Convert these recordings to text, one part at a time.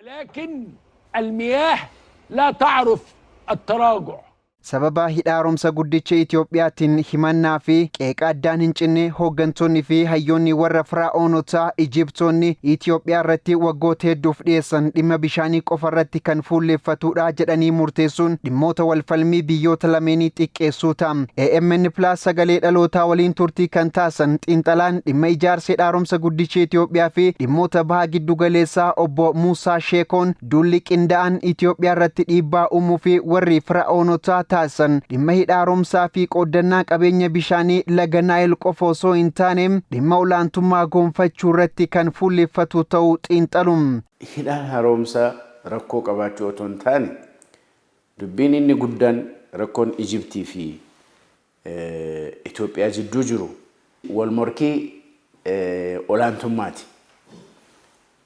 ولكن المياه لا تعرف التراجع. Sababa hidha haaromsa guddicha Itiyoophiyaatiin himannaa fi qeeqa addaan hin cinne hooggantoonni fi hayyoonni warra Firaa'oonotaa Ijiptoonni Itiyoophiyaa irratti waggoota hedduuf dhiyeessan dhimma bishaanii qofa irratti kan fuulleeffatudha jedhanii murteessuun dhimmoota walfalmii biyyoota lameenii xiqqeessuu ta'a. AMN Plus sagalee dhalootaa waliin turtii kan taasisan xiinxalaan dhimma ijaarsa hidha haaromsa guddicha Itiyoophiyaa fi dhimmoota baha giddu galeessaa obbo Muusaa Sheekoon duulli qindaa'aan Itiyoophiyaa irratti dhiibbaa uumuu fi warri Firaa'oonotaa taasisan dhimma hidha haaromsaa fi qooddannaa qabeenya bishaanii laga Naayil qofa osoo hin taane dhimma olaantummaa gonfachuu irratti kan fuulleffatu ta'uu xiinxalu. Hidhaan haaromsaa rakkoo qabaachuu otoo hin taane, dubbiin inni guddaan rakkoon Ijiptii fi Itoophiyaa jidduu jiru wal morkii olaantummaati.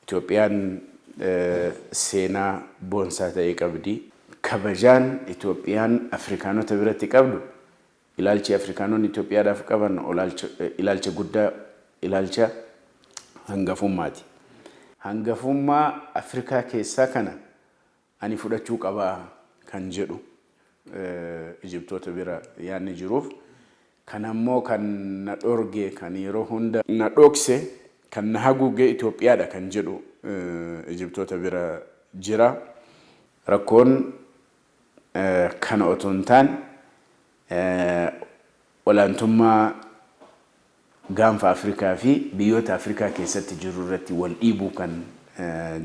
Itoophiyaan seenaa boonsaa ta'e qabdi. Kabajaan Itoophiyaan Afrikaanota biratti qabdu, ilaalchi Afrikaanonni Itoophiyaadhaaf qaban ilaalcha guddaa, ilaalcha hangafummaati. Hangafummaa Afrikaa keessaa kana ani fudhachuu qabaa kan jedhu Ijiptoota bira yaadni jiruuf, kan ammoo kan na dhorge, kan yeroo hunda na dhokse, kan na haguuge Itoophiyaadha kan jedhu Ijiptoota bira jira. Rakkoon kana otoo hin taane olaantummaa gaanfa Afrikaa fi biyyoota Afrikaa keessatti jiru irratti wal dhiibuu kan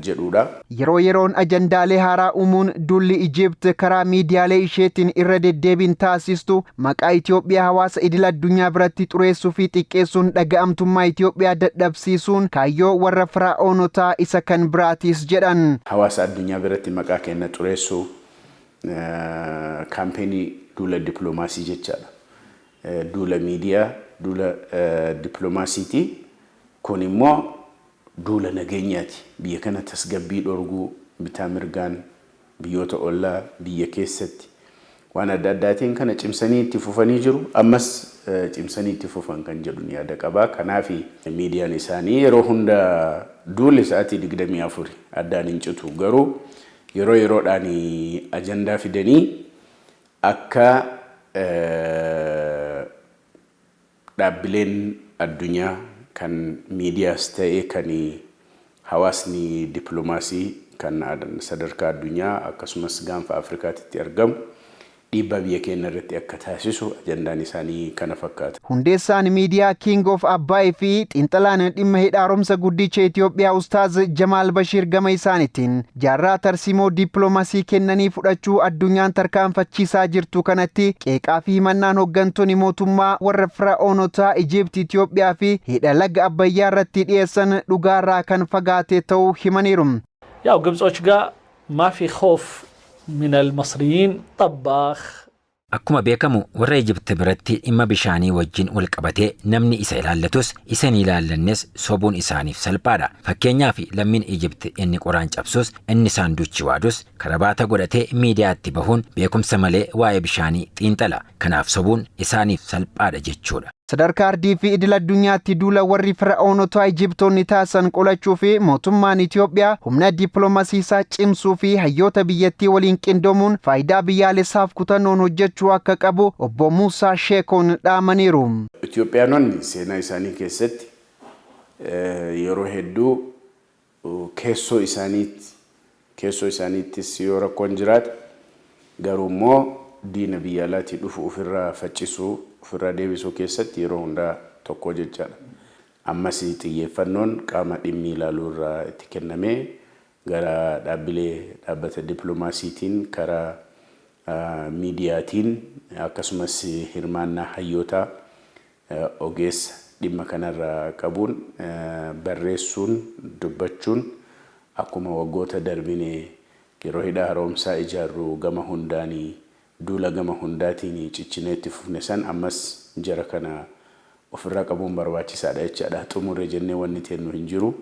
jedhudha. Yeroo yeroon ajandaalee haaraa uumuun duulli Ijipt karaa miidiyaalee isheetiin irra deddeebiin taasistu maqaa Itoophiyaa hawaasa idil addunyaa biratti xureessuu fi xiqqeessuun dhaga'amtummaa Itoophiyaa dadhabsiisuun kaayyoo warra Firaa'oonotaa isa kan biraatiis jedhan. Hawaasa addunyaa biratti maqaa keenya xureessuu, kaampeenii duula dippiloomaasii jechaadha. Duula miidiyaa, duula dippiloomaasiiti. Kun immoo duula nageenyaati. Biyya kana tasgabbii dhorguu, bitaa mirgaan, biyyoota ollaa, biyya keessatti waan adda addaatiin kana cimsanii itti fufanii jiru. Ammas cimsanii itti fufan kan jedhu ni yaada qabaa. Kanaaf miidiyaan isaanii yeroo hunda duulli sa'aatii 24 addaan hin citu. Garuu yeroo yeroodhaan ajandaa fidanii akka dhaabbileen addunyaa kan miidiyaas ta'e kan hawaasni dippiloomaasii kan sadarkaa addunyaa akkasumas gaanfa Afrikaatti argamu dhiibbaa biyya keenya irratti akka taasisu ajandaan isaanii kana fakkaata. Hundeessaan miidiyaa King of Abbaay fi xiinxalaan dhimma hidha haaromsa guddicha Itoophiyaa Ustaaz Jamaal Bashiir gama isaaniitiin jaarraa tarsiimoo dippiloomaasii kennanii fudhachuu addunyaan tarkaanfachiisaa jirtu kanatti qeeqaa fi himannaan hooggantoonni mootummaa warra Firaa'oonotaa Ijipt Itoophiyaa fi hidha laga Abbayyaa irratti dhiyeessan dhugaarraa kan fagaate ta'uu himaniiru. ያው ግብጾች ጋር ما في خوف من المصريين طباخ. Akkuma beekamu warra Ijipti biratti dhimma bishaanii wajjin wal qabatee namni isa ilaallatus isa hin ilaallannes sobuun isaaniif salphaadha. Fakkeenyaaf, lammiin Ijipti inni qoraan cabsus, inni saanduchi waadus karabaata godhatee miidiyaatti bahuun beekumsa malee waa'ee bishaanii xiinxala. Kanaaf sobuun isaaniif salphaadha jechuudha. Sadarkaa ardii fi idil addunyaatti duula warri Fira'oonotaa Ijiptoonni taasisan qolachuu fi mootummaan Itoophiyaa humna dippiloomaasii isaa cimsuu fi hayyoota biyyattii waliin qindoomuun faayidaa biyyaalessaaf kutannoon hojjechuu akka qabu obbo Muusaa Sheekoon dhaamaniiru. Itoophiyaanonni seenaa isaanii keessatti yeroo hedduu keessoo isaaniittis yoo rakkoon jiraate, garuu immoo diina biyya alaatii dhufu ofirraa faccisuu, ofirraa deebisuu keessatti yeroo hundaa tokko jechaadha. Ammas xiyyeeffannoon qaama dhimmi ilaaluu irraa itti kennamee gara dhaabbilee dhaabbata dippiloomaasiitiin, karaa miidiyaatiin, akkasumas hirmaannaa hayyootaa ogeessa dhimma kanarraa qabuun barreessuun, dubbachuun, akkuma waggoota darbine yeroo hidha haaromsaa ijaarru gama hundaanii duula gama hundaatiin ciccinee itti fufne san, ammas jara kana ofirraa qabuun barbaachisaadha jechaadha. Xumurre jennee wanni tennu hin jiru.